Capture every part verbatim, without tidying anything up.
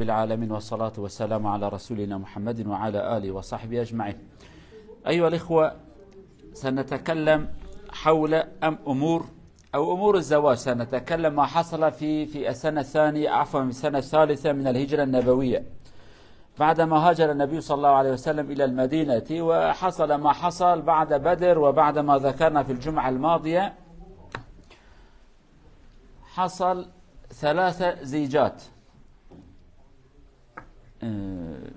العالمين، والصلاة والسلام على رسولنا محمد وعلى آله وصحبه أجمعين. أيها الإخوة، سنتكلم حول أم أمور أو أمور الزواج. سنتكلم ما حصل في، في السنة الثانية، عفوا، في السنة الثالثة من الهجرة النبوية، بعدما هاجر النبي صلى الله عليه وسلم إلى المدينة، وحصل ما حصل بعد بدر، وبعد ما ذكرنا في الجمعة الماضية، حصل ثلاثة زيجات. آه،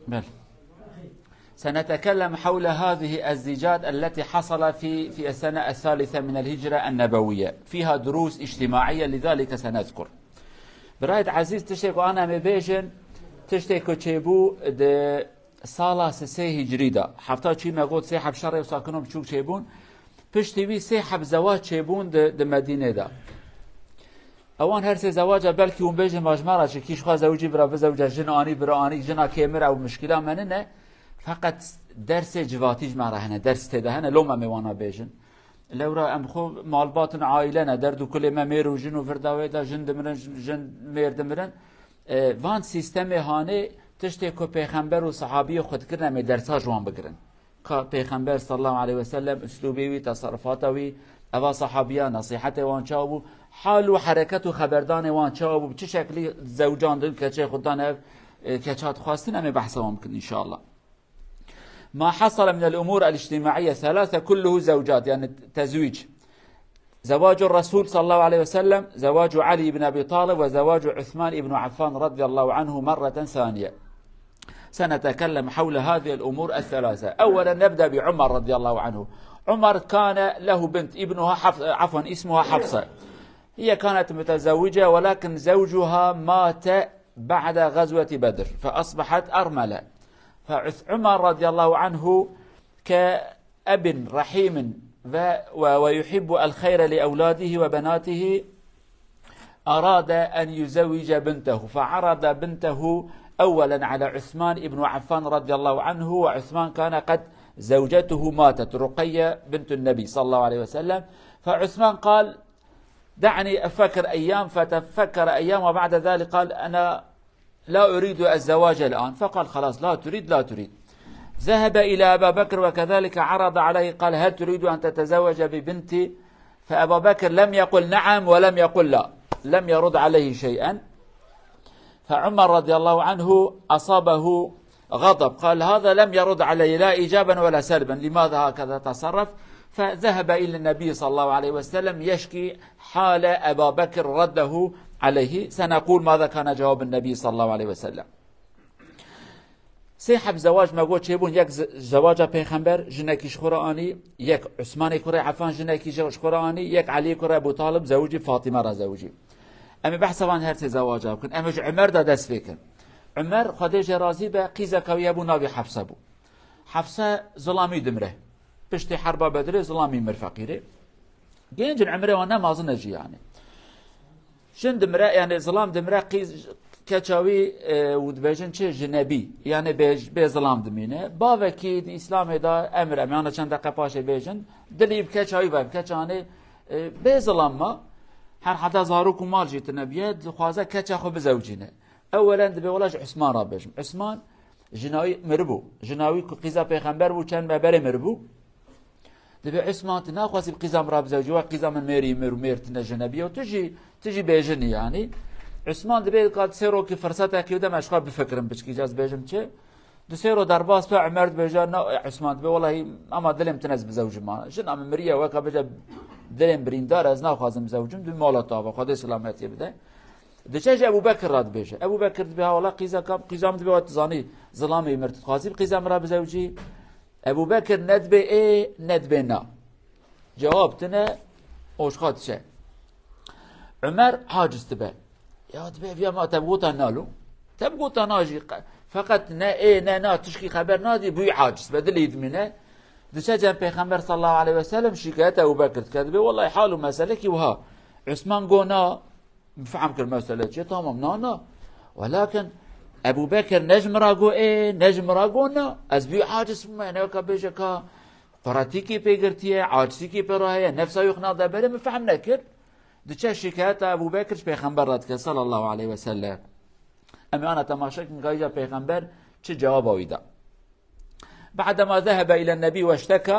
بل. سنتكلم حول هذه الزيجات التي حصل في، في السنة الثالثة من الهجرة النبوية. فيها دروس اجتماعية، لذلك سنذكر. Birayê ezîz, tiştê ku ana me bêjin, tiştê ku çêbû di sala sisê hicrî de, hefta çî me got sê heb şerê û sakin û biçûk çêbûn. Piştî wî sê heb zewac çêbûn di, di Medînê de. Ewan her sê zewaca belkî hûn bêjin, ma ji me re çi, kî ji xwe zewicî bira bizewce, jin anî bira anî, jina kê mir ew mişkîla me nine. Feqet dersê civatî ji me re hene, ders tê de hene, loma me wana bêjin. Lewra em xwe malbat in, aîle ne, derd û kulê me mêr û jin û virda wê de jin dimirin, jin mêr dimirin. E, van sîstemê hanê tiştê ku pêxember û sahabiyê xwe dikirin, em ê dersa ji wan bigirin. Ka pêxember sallallahu aleyhi ve sellem, uslûbê wî, teserifata wî, eva sahabiya, nesîhetê wan çawa bû, hal û hereket û xeberdanê wan çawa bû, bi çi şeklî zewcandin, keçê xwe dan ev, e, keça dixwastin, em ê behsa wan bikin inşallah. ما حصل من الأمور الاجتماعية ثلاثة كله زوجات، يعني تزويج. زواج الرسول صلى الله عليه وسلم، زواج علي بن أبي طالب، وزواج عثمان بن عفان رضي الله عنه مرة ثانية. سنتكلم حول هذه الأمور الثلاثة. أولا نبدأ بعمر رضي الله عنه. عمر كان له بنت، ابنها حف-، عفوا، اسمها حفصة. هي كانت متزوجة، ولكن زوجها مات بعد غزوة بدر، فأصبحت أرملة. فعث-، عمر رضي الله عنه كأب رحيم و-، و-، ويحب الخير لأولاده وبناته، أراد أن يزوج بنته، فعرض بنته أولا على عثمان بن عفان رضي الله عنه، وعثمان كان قد زوجته ماتت، رقية بنت النبي صلى الله عليه وسلم، فعثمان قال: دعني أفكر أيام، فتفكر أيام، وبعد ذلك قال: أنا لا أريد الزواج الآن. فقال: خلاص، لا تريد، لا تريد. ذهب إلى أبا بكر وكذلك عرض عليه، قال: هل تريد أن تتزوج ببنتي؟ فأبا بكر لم يقل نعم ولم يقل لا، لم يرد عليه شيئا. فعمر رضي الله عنه أصابه غضب، قال: هذا لم يرد علي لا إيجابا ولا سلبا، لماذا هكذا تصرف؟ فذهب إلى النبي صلى الله عليه وسلم يشكي حال أبا بكر رده عليه. سنقول ماذا كان جواب النبي صلى الله عليه وسلم. Sê heb zewac me got çêbûn, yek ze-, zewaca pêxember, jinekî ji xwe re anî, yek Usmanê kurê Efan, jinekî ji, ji xwe re anî, yek Elî kurê Ebû Talib, zewicî Fatîme re zewicî. Em ê behsa van her sê zewaca bikin. Em ê ji Umer de dest pê kin. Umer, Xwedê jê razî be, qîzeka wî hebû, navê Hefse bû. Hefse zilamî dimre. Piştî herba Bedrê zilamî mir feqîrê. Genc in, umrê wan ne mezin e jî yani. Jin dimre, yani zilam dimre, qîz keça wî, e, û dibêjin çi, jinebî. Yani bê, bê zilam dimîne. Bavekî di Îslamê de emir em, yani çend deqe paşê bêjin, dilî bi keça wî ve, bi keça, yani, e, bê zilam ma. Her heta zarok û mal jî tine biye, dixwaze keça xwe bizewcîne. Ewelen dibê wela ji Usman re bêjim. Usman jina wî miribû. Jina wî ku qîza pêxember bû, çend me berê miribû. Dibê Usman, tu naxwazî bi qîza min re bizewcî, wek qîza min mêrî mir û mêr tine jinebî ye û tu jî, tu jî bêjinî yanî. Usman dibê ka sê rokî firsetekî bide me ji xwe bifikirim, piçkî ez bêjim çi. Di sê ro derbas be, Umer dibêje, na, Usman dibê, welahî, ama dilê min tine ez bizewcim, ma jina min miriye, weka bêje dilê min birîndar e, ez naxwazim bizewcim, di mala te ava, Xwedê selametiyê bide. Diçe ji Ebû Bekir re dibêje. Ebû Bekir dibê, ha wela qîza kam, qîza min dibê, we tu zanî, zilamê mir, tu dixwazî bi qîza min re bizewcî? Ebû Bekir ne dibê ê, ne dibê na. Cewab tine, û ji xwe diçe. Umer aciz dibe. Ya dibê, viya ma te bi gota na lo. Te bi gota na jî. Qe-, feqet ne ê, ne na, tişkî xeber nadî, bûyî aciz be, dilê dimîne. Diçe cem Pêxember sallallahu aleyhi ve sellem şikayet Ebû Bekir dike. Dibê, wellahî hal û meselekî wiha. Usman go na, Fehm kir mesele çi? Tamam, na, na. Welakin Ebû Bekir ne ji min re got ê, ne ji min re got na. Ez bî aciz bûme, ne weka bêje ka quretîkî pê girtiye, acizîkî pê re heye, nefsa wî xina de berê, min fehm nekir. Diçe şikayeta Ebu Bekir ji Pêxember re dike, sallallahu aleyhi ve sellem. Em ê ana temaşe kin, gayîca Pêxember çi cewaba wî da. بعدما ذهب إلى النبي واشتكى،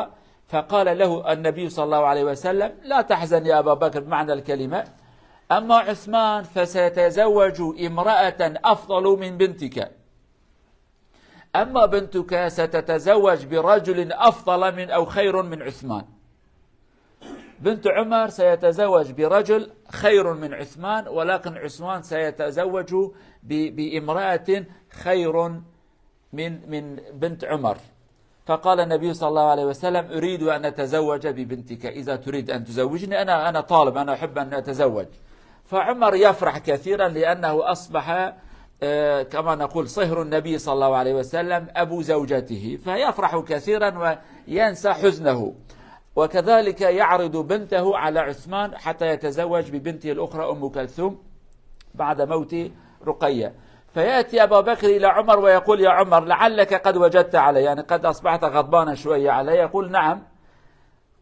فقال له النبي صلى الله عليه وسلم: لا تحزن يا أبا بكر، بمعنى الكلمة، أما عثمان فسيتزوج امرأة أفضل من بنتك، أما بنتك ستتزوج برجل أفضل من أو خير من عثمان. بنت عمر سيتزوج برجل خير من عثمان، ولكن عثمان سيتزوج ب-، بامرأة خير من، من بنت عمر. فقال النبي صلى الله عليه وسلم: أريد أن أتزوج ببنتك، إذا تريد أن تزوجني، أنا، أنا طالب، أنا أحب أن أتزوج. فعمر يفرح كثيرا لأنه أصبح، آه، كما نقول صهر النبي صلى الله عليه وسلم أبو زوجته، فيفرح كثيرا وينسى حزنه. وكذلك يعرض بنته على عثمان حتى يتزوج ببنته الأخرى أم كلثوم بعد موت رقية. فيأتي أبا بكر إلى عمر ويقول: يا عمر، لعلك قد وجدت علي، يعني قد أصبحت غضبانا شوية علي. يقول: نعم.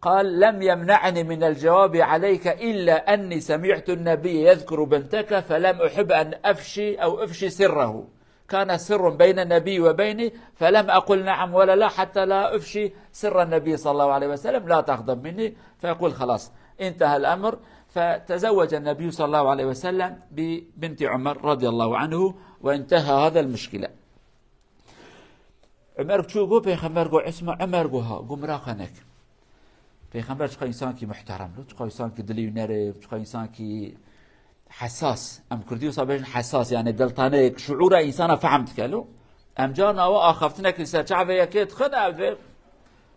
قال: لم يمنعني من الجواب عليك إلا أني سمعت النبي يذكر بنتك فلم أحب أن أفشي أو أفشي سره، كان سر بين النبي وبيني، فلم أقل نعم ولا لا حتى لا أفشي سر النبي صلى الله عليه وسلم، لا تغضب مني. فيقول: خلاص، انتهى الأمر. فتزوج النبي صلى الله عليه وسلم ببنت عمر رضي الله عنه، وانتهى هذا المشكلة. Umer çû got, Pêxember got, Usman, Umer got, ha, got, miraqa nek. Pêxember çiqa însankî muhterem lo, çiqa însankî dilî wî nerê, çiqa însankî hesas. Em kurdî wisa bêjin hesas, yani diltanek, şuûra însana fehm dike lo. Em carna we axaftinek li ser çavê yekê dixin, ev dibê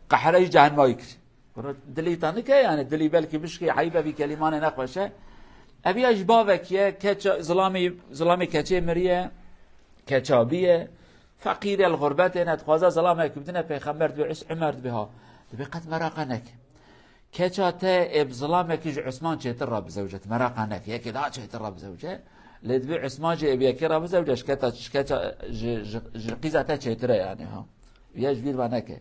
qehre jî cehenmayî kir. Kuro dilî te nike, yani dilî belkî bişkê, eyb e, vî kelîmanê nexweş e. Ev ya ji bavekî ye, keça, zilamê, zilamê keçê miriye, keça bîye, feqîr e, li xurbetê ne, dixwaze zilamek bidine, Pêxember dibê, Us-, Umer dibê ha. Dibê qet meraqa neke. Keça te ê bi zilamekî ji Usman çêtir re bizewce, tu meraqa neke. Yekê daha çêtir re bizewce. Lê dibê Usman jî ê bi yekê re bizewce, ji keta, ji keça, ji, ji, ji qîza te çêtir e yani ha. Ya ji bîr ve neke.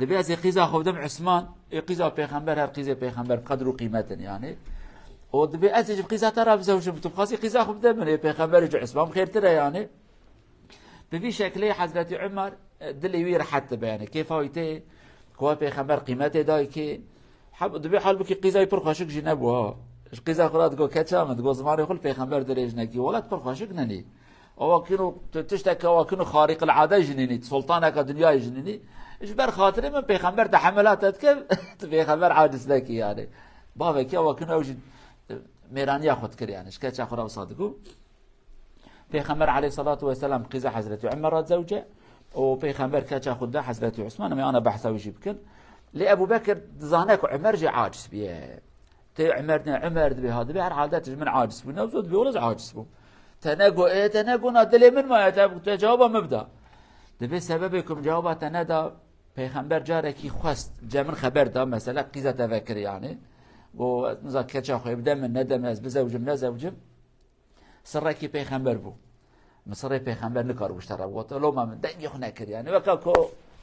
Dibê ez ê qîza xwe bidim Usman, ê qîza Pêxember, her qîzê Pêxember bi qedr û qîmet in yani. Û dibê ez ê ji qîza te re bizewcim, tu bi xwazî qîza xwe bide min, ê Pêxember û ji Usman xêrtir e yani. Bi vî şeklê Hezretî Umer, e, dilê wî rehet dibe yani. Kêfa wî tê ku we Pêxember qîmetê dayikê. Heb-, dibê halbikî qîza wî pir xweşik jî nebû ha. Ji qîza xwe re digo keça min, digo zimanê xwe li Pêxember dirêj nekî. Welat pir xweşik nenî. Awa kino, tu tişteke awa kino xarîqil ade jî nînî, tu sultaneke dinyayê jî nînî. Ji ber xatirê min Pêxember tehemelata dike, tu Pêxember aciz nekî yani. Bavekî awa kino ew jî, e, mêraniya xwe dikir yani. Ji keça xwe re wisa digo. Pêxember aleyhissalatu vesselam qîza Hezretî Umer re zewce û Pêxember keça xwe da Hezretî Usman, em ê ana behsa wî jî bikin. Lê Ebu Bekir dizane ku Umer jî aciz bûye. Tê Umer ne, Umer dibê ha, dibê her halde tu ji min aciz bû. Ne zor dibê, wela ez aciz bûm. Te ne got, ê, te ne got, na dilê min maye, te, te cewaba min bida. Dibê sebebê ku min cewaba te neda, Pêxember carekî xwest, ce min xeber da, mesela qîza te vekirî yani. Got, niza keça xwe bide min, nede min, ez bizewcim, nezewcim. Sirrekî pêxember bû. Min sirrê pêxember nikaribû ji te re bigota. Loma min dengê xwe nekir yani. Weka ku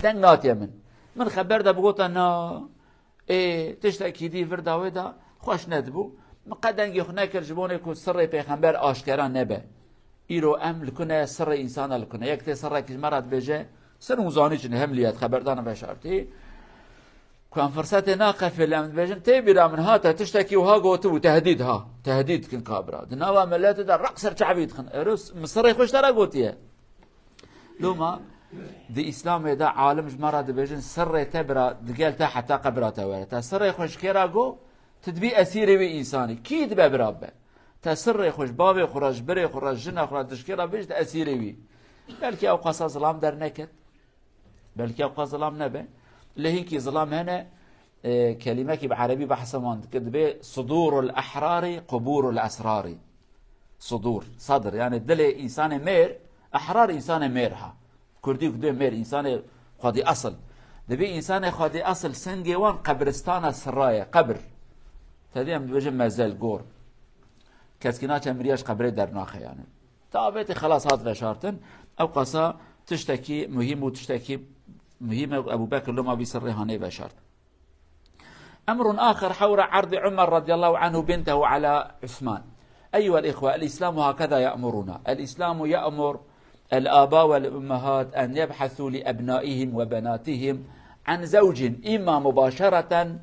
deng natiye min. Min xeber de bigota na, ê, tiştekî dî vir da wê de xweş nedibû. Min qet dengê xwe nekir ji bonê ku sirrê pêxember aşkera nebe. Îro em li ku ne sirrê însana li ku ne. Yek tê sirrekî ji me re dibêje, sir hûn zanî çi ne, hemliyet, xeberdan veşartî. Ku em firsetê naqefilin, em dibêjin, tê bîra min hate, tiştekî wiha gotibû, tehdîd ha. Tehdîd dikin kabira. Di nava miletê de req ser çavî dixin. Ero s-, min sirrê xwe ji te re gotiye. Loma, di Îslamê de alim ji me re dibêjin, sirrê te bira, digel te heta qebra te were. Te sirrê xwe ji kê re got, tu dibî esîrê wî însanî. Kî dibe bira bibe? Te sirrê xwe ji bavê xwe re, ji birê xwe re, ji jina xwe re, dişkê re bêj, tu esîrê wî. Belkî ew qasa zilam derneket. Belkî ew qas zilam nebe. Lê hinkî zilam hene, e, kelîmekî bi erebî behsa wan dike, dibê sudûrul ehrarî qubûrul esrarî. Sudûr, sadr, yani dilê însanê mêr, ehrar însanê mêr ha. Kurdî ku dê mêr, însanê xwedî esil. Dibê însanê xwedî esil singê wan qebristana sirra ye, qebir. Tedî em dibêjin mezel, gor. Keskî naçe miriya ji qebrê dernaxe yani. Tabetê xelas hat veşartin. Ew qasa tiştekî muhîm û tiştekî muhîm e, Ebu Bekir loma vî sirrê hanê veşart. أمر آخر حول عرض عمر رضي الله عنه بنته على عثمان. أيها الإخوة، الإسلام هكذا يأمرنا. الإسلام يأمر الآباء والأمهات أن يبحثوا لأبنائهم وبناتهم عن زوج، إما مباشرة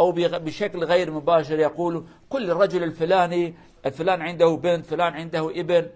أو بغ-، بشكل غير مباشر، يقول: "قل للرجل الفلاني، فلان عنده بنت، فلان عنده ابن"،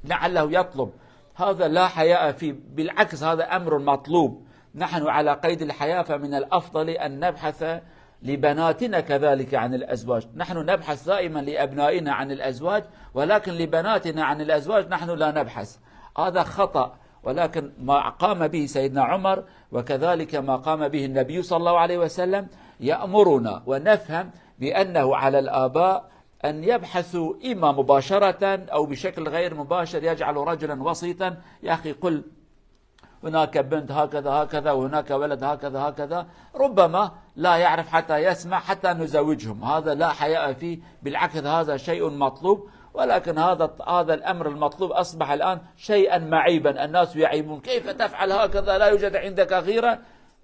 لعله يطلب. هذا لا حياء فيه، بالعكس، هذا أمر مطلوب. نحن على قيد الحياة، فمن الأفضل أن نبحث لبناتنا كذلك عن الأزواج. نحن نبحث دائما لأبنائنا عن الأزواج، ولكن لبناتنا عن الأزواج نحن لا نبحث. هذا خطأ، ولكن ما قام به سيدنا عمر وكذلك ما قام به النبي صلى الله عليه وسلم يأمرنا، ونفهم بأنه على الآباء أن يبحثوا إما مباشرة أو بشكل غير مباشر، يجعل رجلا وسيطا: "يا أخي، قل هناك بنت هكذا هكذا، وهناك ولد هكذا هكذا"، ربما لا يعرف حتى يسمع حتى نزوجهم. هذا لا حياء فيه، بالعكس، هذا شيء مطلوب، ولكن هذا، هذا الأمر المطلوب أصبح الآن شيئا معيبا، الناس يعيبون: "كيف تفعل هكذا؟ لا يوجد عندك غيرة؟"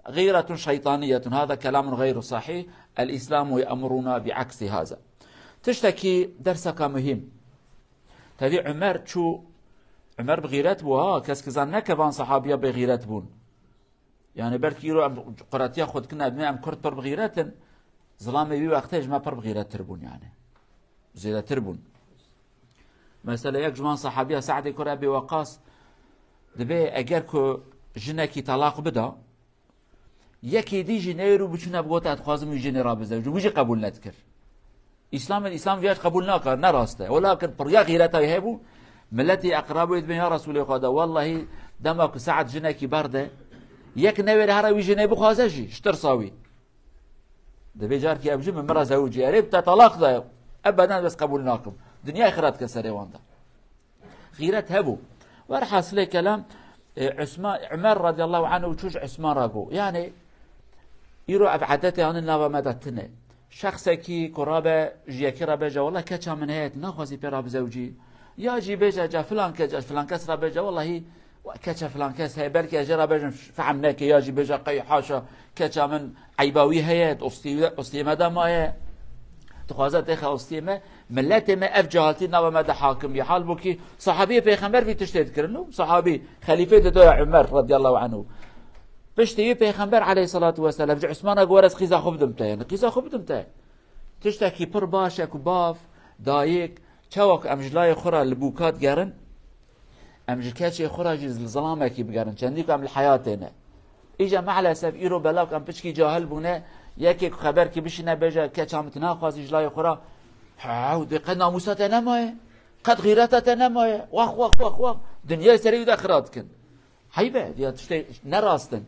غيرة شيطانية. هذا كلام غير صحيح. الإسلام يأمرنا بعكس هذا. Tiştekî, derseka muhîm. Tevî Umer çû, Umer bi xîret bû, ha, kes ki zan neke van sahabiya bê xîret bûn. Yani belkî îro em quretiya xwe dikin, em, em Kurd pir bi xîret in, zilamê wî wextê ji me pir bi xîrettir bûn yani. Zêdetir bûn. Mesela yek ji van sahabiya Sa'dê kura Ebî Weqas dibê eger ku jinekî talaq bida, yekê dî jî neyêr û biçûne bigota: "Ez dixwazim wî jinê re bizewicim", wî jî qebûl nedikir. Îslam, Îslam viya jî qebûl naka, ne rast e. Welakin pirya xîreta wî hebû, miletî eqrabê dibên: "Ya Resûlê Xweda, wellahî dema ku Se'd jinekî berde, yek newêre here wî jinê bixwaze jî, ji tirsa wî." Dibê carkî ev jin bi min re zewicî. Erê, te talaq daye. Ebeden ez qebûl nakim. Dinyayê xira dike serê wan de. Xîret hebû. Werhasilê kelam, e, Usman, Umer radiyallahu anhu çû ji Usman re got. Yani, îro ev edetê hanin nava me de tune. Şexsekî ku rabe ji yekê re bêje: "Wela keça min heye, tu naxwazî pê re bizewicî." Ya jî bêje, ca filan ke-, ca filan kes re bêje: "Wellahî, keça filan kes heye, belkî ez jê re bêjim, fehm neke." Ya jî bêje: "Qey haşa, keça min eyba wî heye, ostî-, ostiyê me de maye. Dixwaze têxe ostiyê me." Miletê me ev cehaltî nava me de hakim bî. Halbûkî sahabiyê pêxember vî tiştê dikirin û sahabî xelîfê didoya Umer radiyallahu anhu. Piştî wî pêxember aleyhissalatu vesselam ji Usmana got: "Ez qîza xwe bidim te." Yani qîza xwe bidim te. Tiştekî pir baş e ku bav, dayik, çawa ku em ji layê xwe re li bûka digerin, em ji keçê xwe re jî li zilamekî bigerin. Çendî ku em li heyatê ne. Îca me'lesef îro bela ku em piçkî cahil bûne, yekê ku xeberkî bişîne bêje: "Keça min tu naxwazî ji layê xwe re", hew dê qet namûsa te nemaye, qet xîreta te nemaye. Wax, wax, wax, wax. Dinyayê serê wî de xira dikin. Heyb e, ya tiştê ne rast in.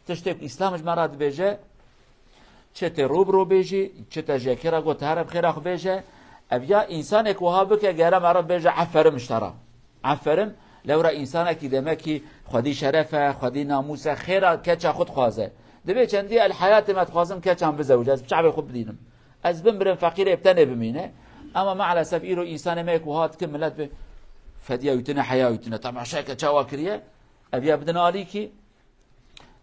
Tiştê ku Îslam ji me re dibêje, çi tê rû bi rû bêjî, çi te ji yekê re got, here bi xêra xwe bêje. Ev ya însanek wiha bike, gere me re bêje: "Eferim ji te re. Eferim." Lewra însanekî demekî xwedî şeref e, xwedî namûs e, xêra keça xwe dixwaze. Dibê çendî el heyatê me dixwazim keçan bizewicim, ez bi çavê xwe bidînim. Ez bimirim, feqîrê bi tenê bimîne. Ama maalesef îro însanê me yek wiha dikin, milet bi fediya wî tune, heya wî tune. Temaşe ke çawa kiriye, ev ya bidin alîkî.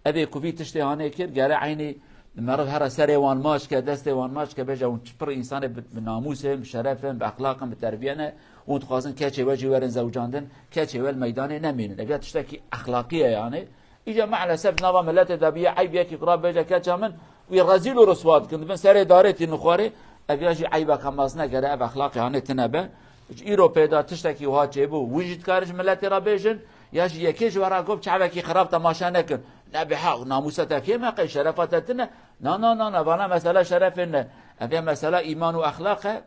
Evê ku vî tiştê hanê kir, gere eynî meriv here serê wan maç ke, destê wan maç ke, bêje hûn çi pir însanê bi, bi namûs in, bi şeref in, bi exlaq in, bi terbiye ne, hûn dixwazin keçê we jî werin zewcandin, keçê we li meydanê nemînin. Ev ya tiştekî exlaqî ye yani. Îca maalesef nava miletê de bîye eyb yekî ku rabêje keça min, wî rezîl û riswa dikin, dibin serê darê tînin xwarê, ev ya jî eybeke mezin e, gere ev exlaqê hanê tune be. Ji îro pê de tiştekî wiha çêbû, wî jî dikarin ji miletê re bêjin, ya jî yekê ji we re got çavekî xirab temaşe nekin. Nebê ha, namûsa te kêm e, qey şerefa te tune? Na, na, na, na, vana mesela şerefê ne. Ev ya mesela îman û exlaq e.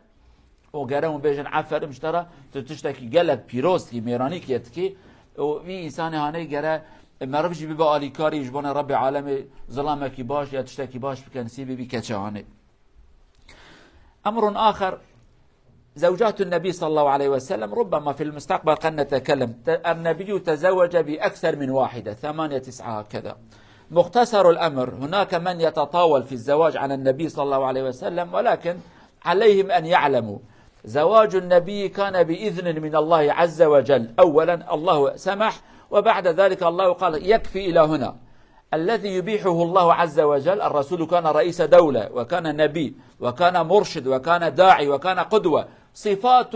û gere hûn bêjin, "Eferim ji te re, tu tiştekî gelek pîroz dikî, mêranî kê dikî." Û vî însanê hanê gere meriv jî bibe alîkarî ji bona Rebbê alemê, zilamekî baş ya tiştekî baş bike, nisîbê vî keçe hanê. أمر آخر، زوجات النبي صلى الله عليه وسلم، ربما في المستقبل قد نتكلم. ت-، النبي تزوج بأكثر من واحدة، ثمانية، تسعة هكذا. مختصر الأمر، هناك من يتطاول في الزواج على النبي صلى الله عليه وسلم، ولكن عليهم أن يعلموا زواج النبي كان بإذن من الله عز وجل. أولا الله سمح، وبعد ذلك الله قال: "يكفي إلى هنا." الذي يبيحه الله عز وجل. الرسول كان رئيس دولة، وكان نبي، وكان مرشد، وكان داعي، وكان قدوة. صفات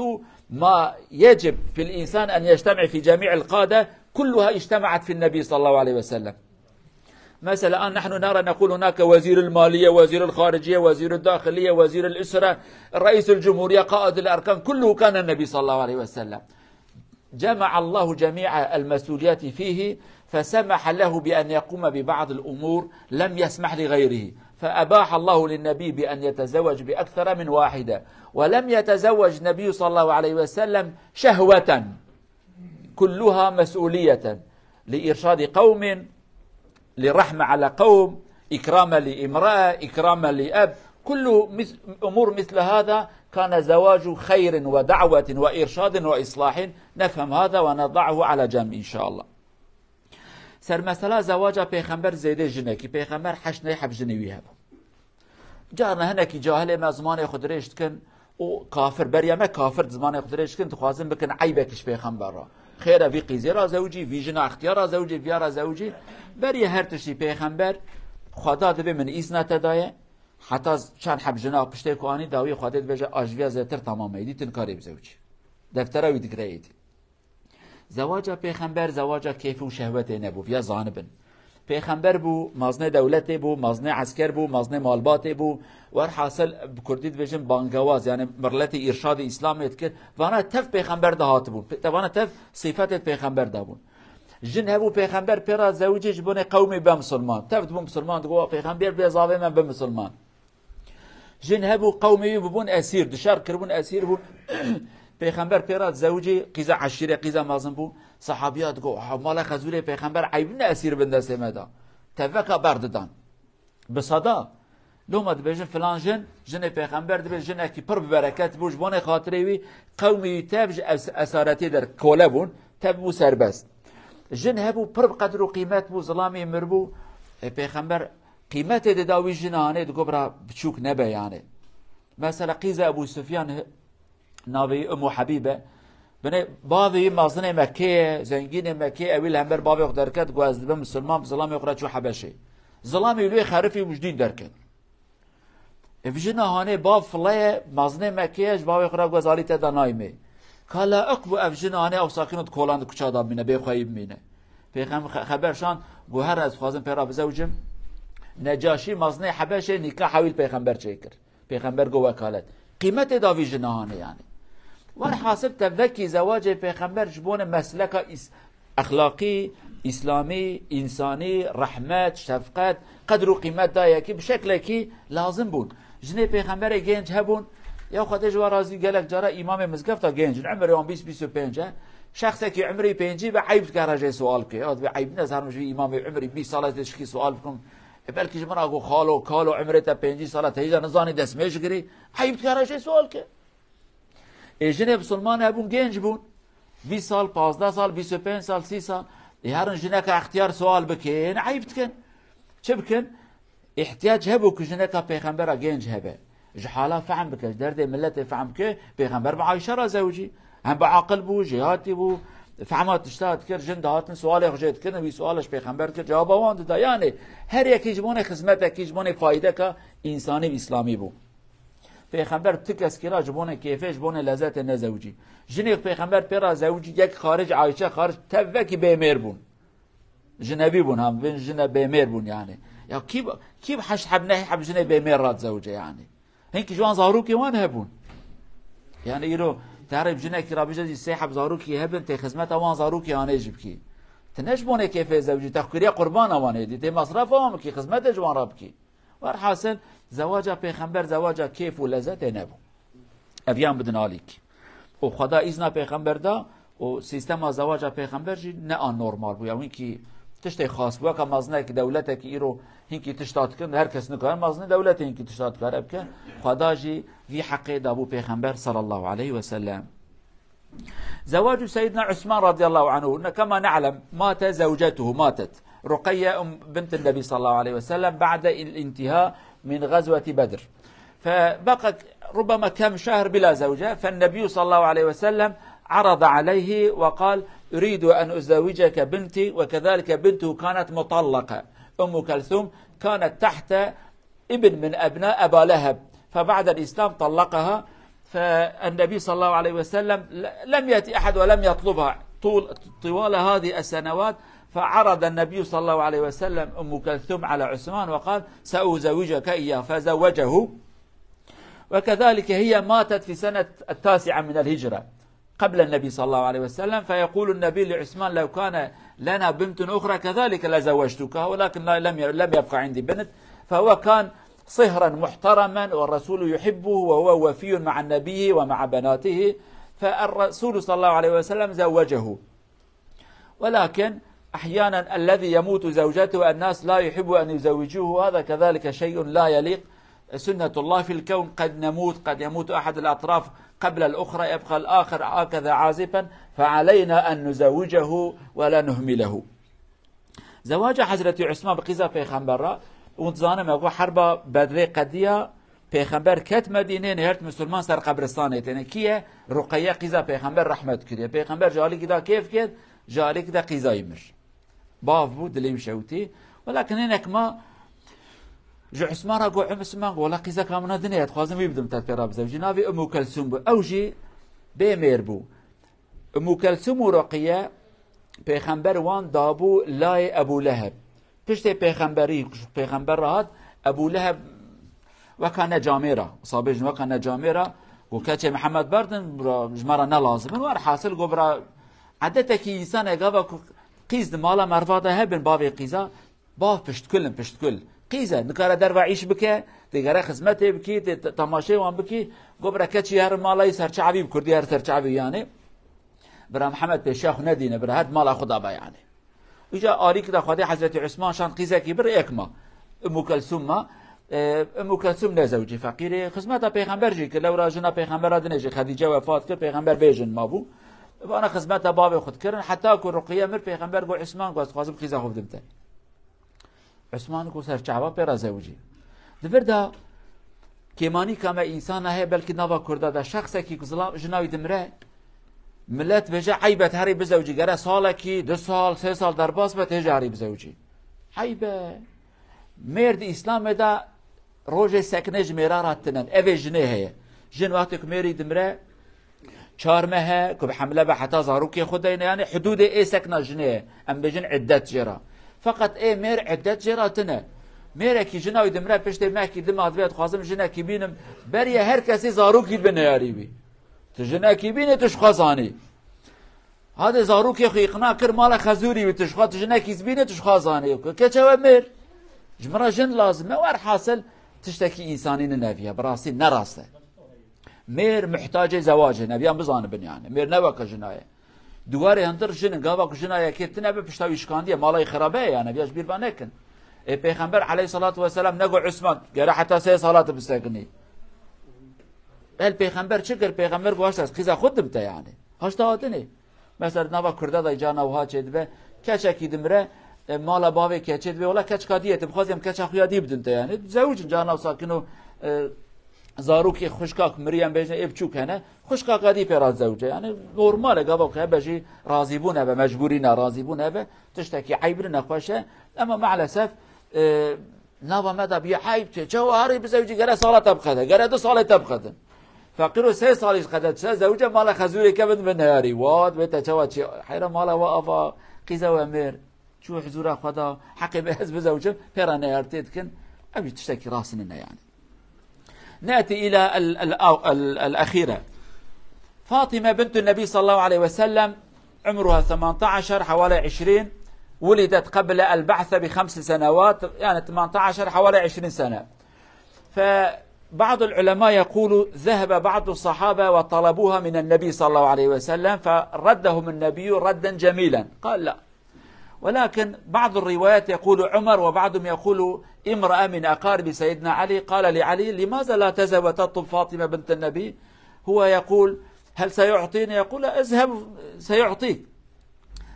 ما يجب في الإنسان أن يجتمع في جميع القادة، كلها اجتمعت في النبي صلى الله عليه وسلم. مثلا، الآن نحن نرى، نقول هناك وزير المالية، وزير الخارجية، وزير الداخلية، وزير الأسرة، رئيس الجمهورية، قائد الأركان، كله كان النبي صلى الله عليه وسلم. جمع الله جميع المسؤوليات فيه، فسمح له بأن يقوم ببعض الأمور لم يسمح لغيره، فأباح الله للنبي بأن يتزوج بأكثر من واحدة، ولم يتزوج النبي صلى الله عليه وسلم شهوة، كلها مسؤولية لإرشاد قوم، لرحمة على قوم، إكراما لامرأة، إكراما لأب، كل مث-، أمور مثل هذا كان زواج خير ودعوة وإرشاد وإصلاح. نفهم هذا ونضعه على جنب إن شاء الله. سەر مەسەلا زەواجا پێخەمبەر زێدەی ژنێکی، پێخەمبەر حەشت نەی حەب ژنی وی هەبوو. جارنا هەنێکی جاهلێ مە زمانێ خۆ درێژ دکن و کافر، بەریە مە کافر زمانێ خۆ درێژ دکن، دخوازن بکن عیبێکیش پێخەمبەر را. خێرە وی قیزێ را زەوجی، وی ژنا اختیار را زەوجی، ویا را زەوجی. بەریە هەر تشتی پێخەمبەر خودا دبێ من ئیزنا تەدایە، حتا چەند حەب ژنا پشتێ کو ئانی داوی خودێ دبێژە ئاژویا زێتر تەمامە، ئیدی تن کارێ بزەوجی. دەفتەرە وی دگرە ئیدی. زەواجا پێخەمبەر زەواجا کێف و شەهوەتێ نەبوو، یا زانبن. پێخەمبەر بوو، مەزنێ دەولەتێ بوو، مەزنێ عەسکەر بوو، مەزنێ مالباتێ بوو. وەرحاسل، بە کوردی دبێژن بانگەواز، یعنی مڕلەتی ئیرشادی ئیسلامێ دکرد. ڤانا تەڤ پێخەمبەر دا هاتبوون. پێ-، ڤانا تەڤ سیفەتێ پێخەمبەر دا بوون. ژن هەبوو پێخەمبەر پێ را زەوجی ji بۆنێ qewmê be misilman. Tevdibû misilman, digot, "Pêxember bê zavê me bi misilman." Jin hebû qewmê wî bibûn esîr, di şer kiribûn, esîr bûn. Pêxember pê ra zewicî qîza eşîre, qîza mezin bû. Sehabiya digot, "Ha, mala xezûrê Pêxember eyb ne esîr bin destê me de." Teveka berdidan. Bi seda. Loma dibêjin filan jin, jinê Pêxember dibê jinekî pir bi bereket bû, ji bonê xatirê wî qewmî wî tev ji es-, esaretê der kole bûn, tev bû serbest. Jin hebû pir bi qedir û qîmet bû, zilamî mir bû. E, Pêxember qîmetê dida wî jina hanê, digot bira biçûk nebe yanê. Mesela qîza Ebû Sufyan hi-, navê wî Ummu Habîbe. Binê bavê wî mezinê Mekkê ye, zengînê Mekkê, ew ê li hember bavê xwe derket, got, "Ez dibim misilman, bi zilamê xwe re çû Hebeşê." Zilamê wî lê xerifî û ji dîn derket. Ev jina hanê bav file ye, mezinê Mekkê ye, ji bavê xwe re got, "Ez alî te de nayme." Ka laiq bû ev jina hanê ew sakin û di kolan di kuça de bimîne, bê xweyî bimîne. Pêxem-, xe-, xeber şand, got, "Here ez dixwazim pê re bizewicim." Necaşî mezinê Hebeşê nîkaha wî li Pêxember çêkir. Pêxember got wekalet. Qîmetê da vî jina hanê yanî. Werhasil tevekî zewacê Pêxember ji bo ne mesleka îs-, exlaqî, îslamî, însanî, rehmet, şefqet, qedr û qîmet dayekî bi şeklekî lazim bûn. Jinê Pêxemberê gênc hebûn, ya Xwedê ji wan razî gelek cara îmamê mizgefta gênc in, emirê wan bîst bîst û pênc e. Şexsekî emirî pêncî be eyb dike re jê sual bike. Ya dibê eyb ne, ez herim ji vî îmamê emirî bîst sala tê şikî sual bikim. E, belkî ji min re got, "Xalo, kalo, emirê te pêncî sala te hêja nizanî destmêj girî." Eyb dike re jê sual ke. Ê, jinê bisilman hebûn, genc bûn. Bîst sal, pazdeh sal, bîst û pênc sal, sî sal. Ê, herin jineke extiyar sual bikin, eyb dikin. Çi bikin? Îhtiyac hebû ku jineka pêxembera genc hebe. Ji hala fehm bike, ji derdê miletê fehm bike, pêxember bi Ayşe re zewicî. Hem bi aqil bû, jêhatî bû, fehma tişta dikir, jin dihatin sualê xwe jê dikirin, wî suala ji pêxember dikir, cewaba wan dida. Yanê her yekî ji bonê xizmetekî, ji bonê fayideka însanî û îslamî bû. Pêxember ti keskî ra ji bonê kêfê, ji bonê lezetê nezewicî. Jinê ku pêxember pê ra zewicî, yek xaric Ayşe xaric, tevvekî bêmêr bûn. Jinebî bûn, ha, bên jine bêmêr bûn yanî. Ya kî, kî bi heşt heb, neh heb jinê bêmêr ra zewicê yanî? Hinkî ji wan zarokê wan hebûn. Yanî îro te herê bi jinekî ra bijezî sê heb zarokî hebin, tê xizmeta wan zarokê anê jî bikî. Ti ne ji bonê kêfê zewicî, te xwiriya qurbana wan êdî, tê mesrefa wan bikî, xizmetê ji wan ra bikî. Werhasil, zewaca pêxember zewaca kêf û lezetê nebû. Ev yan bidin alîk. Û Xweda îzna pêxember da û sîstema zewaca pêxember jî ne anormal bû. Ya wînkî tiştê xas bû. Weka mezinek dewletekî îro hinkî tişta dikin, her kes nikare mezinê dewletê hinkî tişta dikare bike. Xweda jî vî heqê dabû pêxember sallallahu aleyhi ve sellem. زواج سيدنا عثمان رضي الله عنه، كما نعلم، مات زوجته، ماتت رقية أم بنت النبي صلى الله عليه وسلم بعد الانتهاء من غزوة بدر. فبقت ربما كم شهر بلا زوجة، فالنبي صلى الله عليه وسلم عرض عليه وقال: "أريد أن أزوجك بنتي"، وكذلك بنته كانت مطلقة. أم كلثوم كانت تحت ابن من أبناء أبا لهب، فبعد الإسلام طلقها، فالنبي صلى الله عليه وسلم ل-، لم يأتي أحد ولم يطلبها طول، طوال هذه السنوات، فعرض النبي صلى الله عليه وسلم أم كلثوم على عثمان وقال: سأزوجك إياه، فزوجه. وكذلك هي ماتت في سنة التاسعة من الهجرة قبل النبي صلى الله عليه وسلم، فيقول النبي لعثمان: لو كان لنا بنت أخرى كذلك لزوجتكها، ولكن لا، لم ي-، لم يبق عندي بنت. فهو كان صهرا محترما، والرسول يحبه، وهو وفي مع النبي ومع بناته، فالرسول صلى الله عليه وسلم زوجه. ولكن أحيانا الذي يموت زوجته الناس لا يحب أن يزوجوه، هذا كذلك شيء لا يليق. سنة الله في الكون، قد نموت، قد يموت أحد الأطراف قبل الأخرى، يبقى الآخر هكذا عازفا، فعلينا أن نزوجه ولا نهمله. Zewaca Hezretî Usman bi qîza Pêxember re, hûn dizanin me ku herba Bedrê qediya, Pêxember ket Medînê, nêhert misilman ser qebristanê têne. Kî ye? Ruqeye qîza Pêxember rehmet kiriye. Pêxember ji alîkî de kêf ket, ji alîkî de qîzayî mir. Bav bû, dilê wî şewitî. Welakin hinek ma ji Usman re got, Usman got, wela qîzeka min a dinê ye, dixwazim wî bidim te pê re bizewicî. Navê Ummu Kelsûm bû. Ew jî bê mêr bû. Ummu Kelsûm û Ruqiye Pêxember wan dabû layê Ebû Leheb. Piştê pêxemberî, Pêxember re hat, Ebû Leheb weka ne camêra, sabêjin weka ne camêra, got, keçê Mihemed berdin, bira ji me re ne lazim in. Werhasil got, bira, edetekî însanê gava ku qîz di mala merva de hebin, bavê qîza, bav piştkul in, piştkul. Qîz e, nikare derve îş bike, tê gere xizmetê bikî, tê te-, temaşê wan bikî, got, bira, keçî her mala wî serçavî bi kurdî, her serçavî yanî. Bira Mihemed pêşiya xwe nedîne, bira her mala xwe da be yanî. Îca alîk de Xwedê Hezretî Usman şand qîzekî bir êk ma. Ummu Kelsûm ma. E, Ummu Kelsûm nezewicî feqîrê. Xizmeta Pêxember jî kir. Lewra jina Pêxembera dinê jî Xedîce wefat kir. Pêxember bê jin mabû. Vana xizmeta bavê xwe dikirin. Heta ku Ruqiye mir Pêxember got Usman got ez dixwazim qîza xwe bidim te. Usman got ser çava pê re zewicî. Di vir de kêmanîka me însana heye, belkî nava Kurda de şexsekî ku zilam jina wî dimre, millet bêje eyb e herî bizewicî, gere salekî, du sal, sê sal derbas be tê jî herî bizewicî. Eyb e. Mêr di Îslamê de rojê sekine ji mêra re tinen. Evê jinê heye. Jin wextê ku mêrî dimre, çar meh e ku bi hemle be heta zarokê xwe deyne, yanî hidûdê ê sekna jinê ye. Em bêjin iddet jê re. Feqet ê mêr iddet jê re tine. Mêrekî jina wî dimre piştê mehkî dima dibe, dixwazim jinekî bînim. Beriye her kesî zarokî dibe neyarî wî. Tu jinekî bînî, tu ji xwe zanî. Hadê zarokê xwe îqna kir mala xezûrî wî, tu ji xwe, tu jinekî bînî, tu ji xwe zanî. Ke-, keçe we mêr. Ji min re jin lazim e. Werhasil tiştekî însanî nine viya. Bi rastî ne rast e. Mêr muhtacê zewacê ne, viyan bizanibin yani. Mêr ne weke jina ye. Duwarê hundir jin in, gava ku jina yekê tine be pişta wî şikandiye, mala wî xirabe ye yani, viya ji bîr ve nekin. Ê Pêxember aleyhissalatu vesselam nego Usman, gere heta sê sala tu bisekinî. El Pêxember çi kir? Pêxember got, haşta ez qîza xwe dim te yani. Haşta hatinê. Mesela nava Kurda da carna wiha çêdibe. Keçekî dimre, e, mala bavê keçê dibe. Wela keçka dî ye, tu bixwazî em keça xwe ya dî bidin te yani. Zewicin carna wisa kin û, e, zarokê xwişka ku miriyan bêjin ê biçûk hene. Xwişka kadî pê re zewce. Yani normal e, gava ku hebe jî razîbûn hebe, mecbûrî ne, razîbûn hebe. Tiştekî eyb ne, xweş e. Ama maalesef, e, Nava me de bî eyb tê. Çawa herî bizewicî, gere sala te biqede, gere du salê te biqedin. Feqîr û sê salî qede, se zewce mala xezûrê kevin bi neyarî. Wat, wê te çawa çi? Heyra mala we ava, qîza we mêr. Çû huzûra xwe da, heqê me ez bizewicim, pê re neyartê dikin. Ev jî tiştekî rast nine yani. نأتي إلى ال-، ال-، ال-، الأخيرة. فاطمة بنت النبي صلى الله عليه وسلم، عمرها ثمانية عشر، حوالي عشرين، ولدت قبل البعثة بخمس سنوات، يعني ثمانية عشر، حوالي عشرين سنة. فبعض العلماء يقول: ذهب بعض الصحابة وطلبوها من النبي صلى الله عليه وسلم، فردهم النبي ردا جميلا، قال: لا. ولكن بعض الروايات يقول عمر، وبعضهم يقول امرأة من أقارب سيدنا علي قال لعلي: لماذا لا تذهب وتطلب فاطمة بنت النبي؟ هو يقول: هل سيعطيني؟ يقول: اذهب، سيعطيك.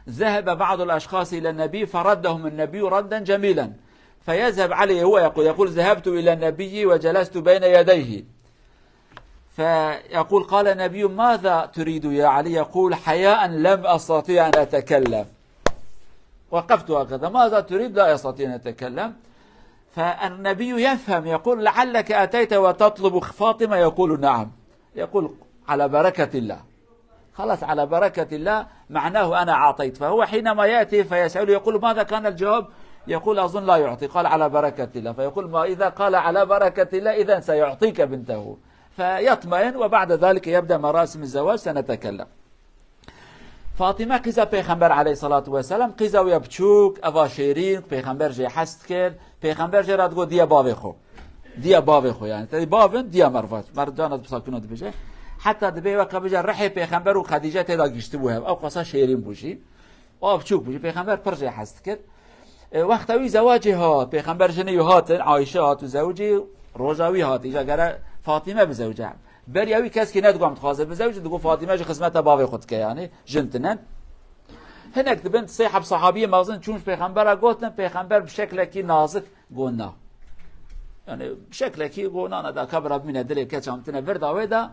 ذهب بعض الأشخاص إلى النبي فردهم النبي ردا جميلا، فيذهب علي، هو يقول، يقول: ذهبت إلى النبي وجلست بين يديه، فيقول: قال النبي: ماذا تريد يا علي؟ يقول: حياء لم أستطيع أن أتكلم. وقفت هكذا، ماذا تريد؟ لا يستطيع أن يتكلم. فالنبي يفهم، يقول: لعلك أتيت وتطلب فاطمة؟ يقول: نعم. يقول: على بركة الله. خلاص، على بركة الله، معناه أنا أعطيت. فهو حينما يأتي فيسأله يقول: ماذا كان الجواب؟ يقول: أظن لا يعطي. قال: على بركة الله. فيقول: ما إذا قال على بركة الله، إذا سيعطيك بنته. فيطمئن، وبعد ذلك يبدأ مراسم الزواج، سنتكلم. فاطمة قيزة پیغمبر عليه الصلاة والسلام، قيزة ويا بچوك، أفا شيرين، پیغمبر جي حست كر، پیغمبر جي راد قو ديا بابي خو. ديا بابي خو، يعني، تدي بابن، ديا مرفات. مرد جانا بساكنو دبجه. حتى دبي وقا بجه رحي پیغمبر وخديجة تدا گشتبو هب. أو قصة شيرين بوشي. و بچوک بوو، پیغمبر پر جê hez dikir. E, wexta wî zewacê hat, pêxember jinê wî hatin, Ayşe hat û zewicî, roja wî hat, îca gere Fatîme bizewce. Beriya wî keskî nedigot em dixwaze bizewce, digot Fatîme ji xizmeta bavê xwe dike, yanî jin tine. Hinek dibin sê heb sahabiyê mezin çûn ji pêxembera gotin, pêxember bi şeklekî nazik got na. Yani bi şeklekî got na, na da kabira bimîne dilê keça min tine vir da wê da.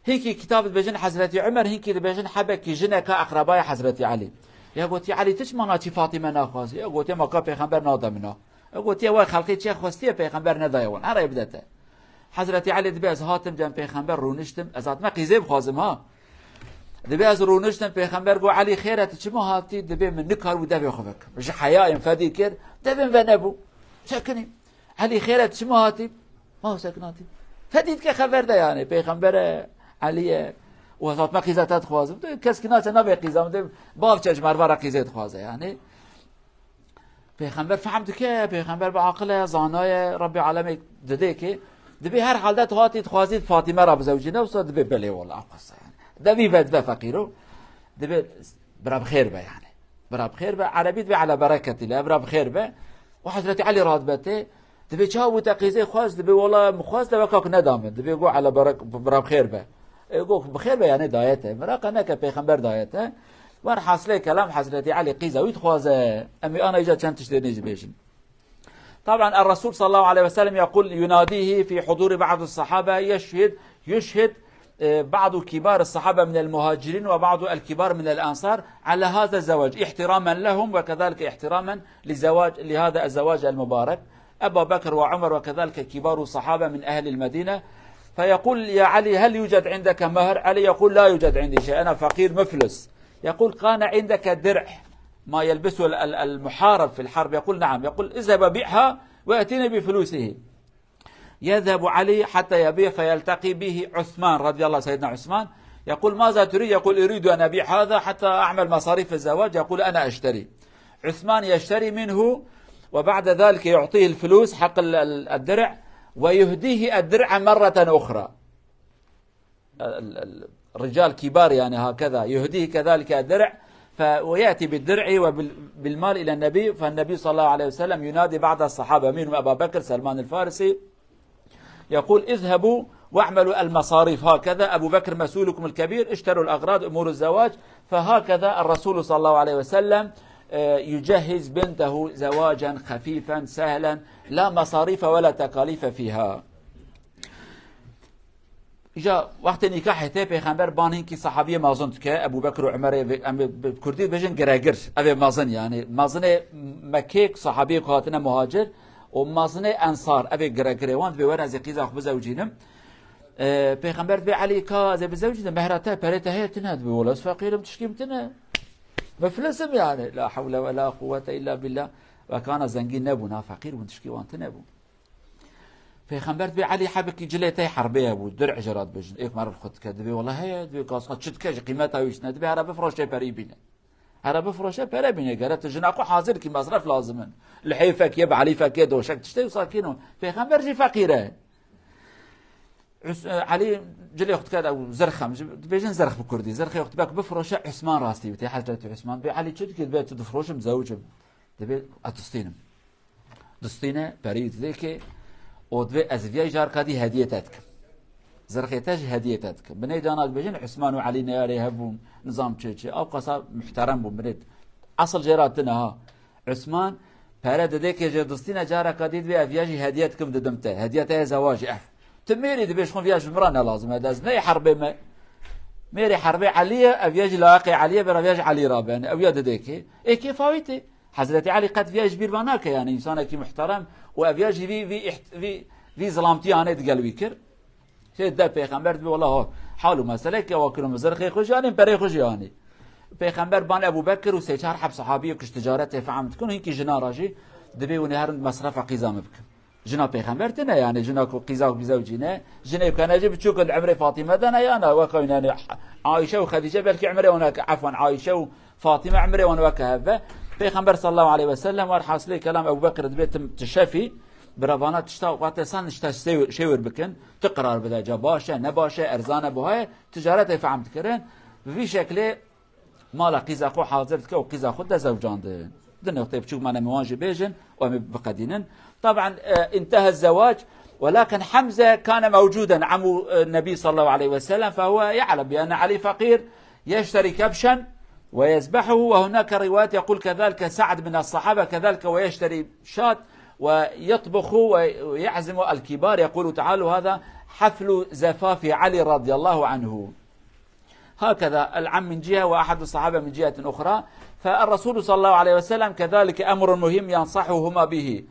Hinkî kitab dibêjin Hezretî Umer, hinkî dibêjin hebekî jineka eqrebaya Hezretî Elî. Ya gotiye, Elî, tu çima naçî Fatîme naxwazî? Ya gotiye, ma ka pêxember nade min a. Ya gotiye, way xelqê çi xwestiye pêxember nedaye wan. Here bide te. Hezretî Elî dibê ez hatim cem pêxember rûniştim. Ez hatime qîzê bixwazim ha. Dibê ez rûniştim, pêxember got, Elî, xêr e, tu çima hatî? Dibê min nikar bû devê xwe vekim. Ji heyayên fedî kir, devên venebû. Sekinî. Elî, xêr e, tu çima hatî? Ma sekinatî. Fedî dike xeber de yani. Pêxember e, Elî ye. Û ez hatime qîze te dixwazim. De kes ki naçe nabê qîza min. De bav çe ji merva re qîzê dixwaze yani. Pêxember fehm dike, pêxember bi aqil e, zana ye, Rebbê alemê didê ki. Dibê her halde tu hatî dixwazî Fatîme re bizewcîne, wisa dibê belê wala, ew qasa yani. De vî ve dibe feqîro. Dibê bira bi xêr be yani. Bira bi xêr be, Erebî dibê ala bereketî le, bira bi xêr be. Û Hezretî Elî radibetê. Dibê çawa bû te qîzê xwest? Dibê wala min xwest de weka ku neda min. Dibê got, "Ele berek-, bira bi xêr be." E, got, "Bi xêr be yani daye te. Meraqe neke, pêxember daye te." Werhasilê kelam Hezretî Elî qîza wî dixwaze. Em ê ana îca çend tiştê nê jî bêjin. طبعا الرسول صلى الله عليه وسلم يقول، يناديه في حضور بعض الصحابة، يشهد، يشهد، آه، بعض كبار الصحابة من المهاجرين وبعض الكبار من الأنصار على هذا الزواج احتراما لهم، وكذلك احتراما لزواج، لهذا الزواج المبارك. أبا بكر وعمر وكذلك كبار الصحابة من أهل المدينة، فيقول: "يا علي، هل يوجد عندك مهر؟" علي يقول: "لا يوجد عندي شيء، أنا فقير مفلس." يقول: "كان عندك درع، ما يلبسه ال-، ال-، المحارب في الحرب؟" يقول: "نعم." يقول: "اذهب وبعها وأتني بفلوسه." يذهب علي حتى يبيع، فيلتقي به عثمان رضي الله، سيدنا عثمان، يقول: "ماذا تريد؟" يقول: "أريد أن أبيع هذا حتى أعمل مصاريف الزواج." يقول: "أنا أشتري." عثمان يشتري منه، وبعد ذلك يعطيه الفلوس حق ال-، ال-، الدرع، ويهديه الدرع مرة أخرى. ال-، ال-، الرجال كبار يعني هكذا، يهديه كذلك الدرع، ف-، ويأتي بالدرع وبال-، بالمال إلى النبي، فالنبي صلى الله عليه وسلم ينادي بعض الصحابة، منهم أبا بكر، سلمان الفارسي، يقول: "اذهبوا واعملوا المصاريف." هكذا أبو بكر مسؤولكم الكبير، اشتروا الأغراض، أمور الزواج. فهكذا الرسول صلى الله عليه وسلم، آه، يجهز بنته زواجا خفيفا سهلا، لا مصاريف ولا تكاليف فيها. Îja wextê nîkahê tê pêxember ban hinkî sahabiyê mezin dike, Ebû Bekir û Umerê vê, em ê bi kurdî bêjin giregir. Ev ê mezin yani. Mezinê Mekkê sahabiyê ku hatine muhacir û mezinê ensar. Ev ê giregirê wan dibê were ez ê qîza xwe bizewcînim. Ee, pêxember dibê Elî ka ez ê bizewcînim, mehra te, perê te heye tine? Dibê wela ez feqîrim, tişkî min tine. Miflisim yani. La hewle ve la quwwete illa billah. Wekana zengîn nebûn, ha feqîr bûn, tişkî wan tine bû. Pêxember dibê Elî hebekî cilê te herbê hebû, dir'ê jê re dibêjin. Êk merv xwe dike, dibê wela heye, dibê kasqa çi dike ji qîmeta wî çi ne, dibê here bifroşe perî bîne. Here bifroşe pere bîne, gere tu jina xwe hazir kî, mesref lazim in. Lihê fekê, bi Elî fekê, doşek tiştê wisa kîno. Pêxember jî feqîr e. Us-, e, Elî cilê xwe dike, ew zirx em jî dibêjin zirx bi kurdî. Zirxê xwe dibek bifroşe Usman rastî bite, Hezretî Usman. Dibê Elî çi dikî, dibê tu difroşim, zewicim. Dibê ez distînim. Distîne, perî didê ki, û dibê ez viya jî carka dî hediyê te dikim. Zirxê te jî hediyê te dikim. Binê cana dibêjin Usman û Elî neyarê hev bûn, nizam çi çi. Ew qasa muhterem bûn binê. Asıl jê re tine ha. Usman pere didê ki jê distîne, careka dî dibê ez viya jî hediye dikim didim te. Hediye te ye zewacî ev. Tu mêrî dibê ji xwe viya ji min re ne lazim e. Ez neyê herbê me. Mêrê herbê Elî ye, ev viya jî layiqê Elî ye, bêra viya ji Elî re ben. Ew ya didê ki. Ê kêfa wî tê. Hezretî Elî qet viya ji bîr ve nake, yani însanekî muhterem û ev ya jî vî, vî, iht- vî, vî zilamtiya anê digel wî kir. Şey de pêxember dibê wela ha, hal û meseleke wa kilo min zirxê xwe jî anî, perê xwe jî anî. Pêxember ban Ebu Bekir û sê çar heb sahabiyê ku ji ticaretê fehm dikin û hinkî jina re jî dibê hûn ê herin mesrefa qîza min bikin. Jina pêxember tine, yani jina ku qîza ku zewcîne, jinê ku hene jî biçûk in, emrê Fatîme de ne, yana weka wî, yani Ayşe û Xedîce belkî emrê wan weke, efwan, Ayşe û Fatîme emrê wan weke hev be. Pêxember sallallahu aleyhi ve sellem, war hasilê kelam, Ebu Bekir dibê tim ti şefî, bira vana tişta wate san tişta şêwir, şêwir bikin, ti qirar bide, ca baş e, ne baş e, erzan e, buha ye, ticaretê fehm dikirin. Bi vî şeklê mala qîza xwe hazir dike û qîza xwe de zewcandin. Di noqteyê biçûk mane min wan jî bêjin û em ê biqedînin. Taban, e, انتهى الزواج، ولكن حمزة كان موجودا، عم النبي صلى الله عليه وسلم، فهو يعلم بأن علي فقير، يشتري كبشا ويذبحه، وهناك روايات يقول كذلك سعد من الصحابة كذلك، ويشتري شاة ويطبخ ويعزم الكبار، يقول تعالى: هذا حفل زفاف علي رضي الله عنه. هكذا العم من جهة وأحد الصحابة من جهة أخرى. فالرسول صلى الله عليه وسلم كذلك أمر مهم ينصحهما به،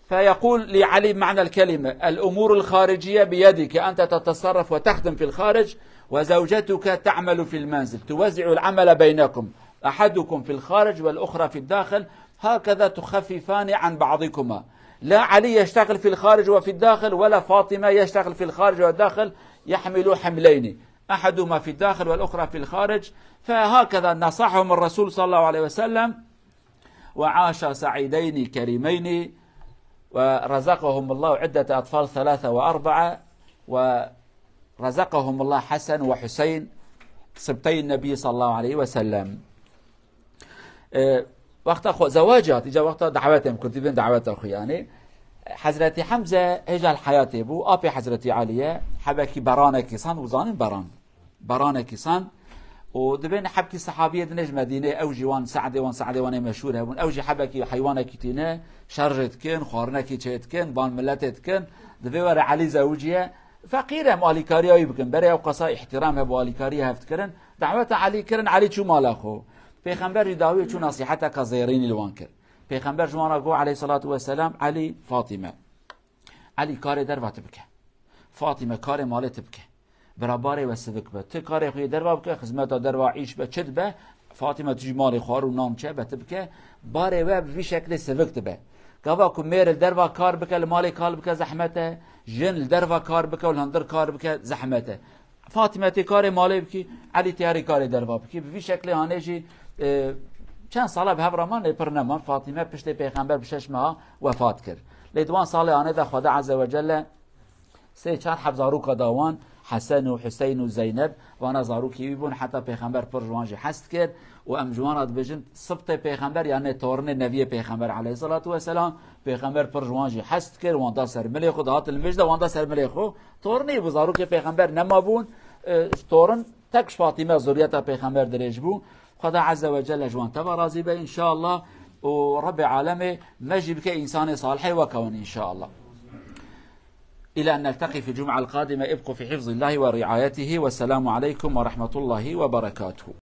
فيقول لعلي معنى الكلمة: الأمور الخارجية بيدك، أنت تتصرف وتخدم في الخارج، وزوجتك تعمل في المنزل، توزع العمل بينكم، أحدكم في الخارج والأخرى في الداخل، هكذا تخففان عن بعضكما. لا علي يشتغل في الخارج وفي الداخل، ولا فاطمة يشتغل في الخارج والداخل، يحمل حملين، أحدهما في الداخل والأخرى في الخارج. فهكذا نصحهم الرسول صلى الله عليه وسلم، وعاشا سعيدين كريمين، ورزقهم الله عدة أطفال، ثلاثة وأربعة، ورزقهم الله حسن وحسين، سبطي النبي صلى الله عليه وسلم. E, wexta xwe zewac hat, îca wexta dawetê em kurdî bin daweta xwe, yani Hezretî Hemze hêja li heyatê bû, apê Hezretî Elî ye, hebekî beranekî san û zanin beran. Beranekî san. Û dibên hebkî sehabiyê dinê ji Medînê, ew jî wan Se'dê wan, Se'dê wan ê meşhûr hebûn. Ew jî hebekî heywanekî tîne, şerjê dikin, xwarinekî çê dikin, ban miletê dikin. Divê were Elî zewiciye. Feqîr em alîkariya wî bikin. Berê ew qasa îhtîram hebû, alîkariya hev dikirin. Daweta Elî kirin, Elî çû mala xwe. Pêxember jî dawiyê çû nasîheteka zêrînî li wan kir. Pêxember ji wan re got, aleyhissalatu vesselam, Elî, Fatîme. Elî karê derva tu bike. Fatîme karê malê tu bike. Bira barê we sivik be. Tu karê xwe yê derva bike, xizmeta derva îş be, çi dibe. Fatîme tu jî malê xwar û nan çe be tu bike. Barê we bi vî şeklê sivik dibe. Gava ku mêr li derva kar bike, li malê kar bike zehmet e. Jin li derva kar bike û li hundir kar bike zehmet e. Fatîme tê karê malê bikî, Elî tê herî karê derva bikî. Bi vî şeklê hanê jî, e, çend sala bi hev re man, lê pir neman. Fatîme piştê pêxember bi şeş meha wefat kir. Lê di wan salê hanê de Xweda Azze ve Celle sê çar heb zaroka da wan, Hesen û Huseyn û Zeyneb, vana zarokê wî bûn, heta pêxember pir ji wan jî hez dikir. Û em ji wan re dibêjin, sibtê pêxember, yani torinê neviyê pêxember aleyhissalatu vesselam, pêxember pir ji wan jî hez dikir, wan da ser milê xwe, dihatin li mij de wan da ser milê xwe. Torinê bû, zarokê pêxember nema bûn, e, torin tek ji Fatîme zuriyeta pêxember dirêj bû. Xweda Azze ve Celle ji wan teva razî be, înşallah. Û Rebbê Alemê me jî bike însanê salihê weke wan, înşallah. إلى أن نلتقي في الجمعة القادمة، ابقوا في حفظ الله ورعايته، والسلام عليكم ورحمة الله وبركاته.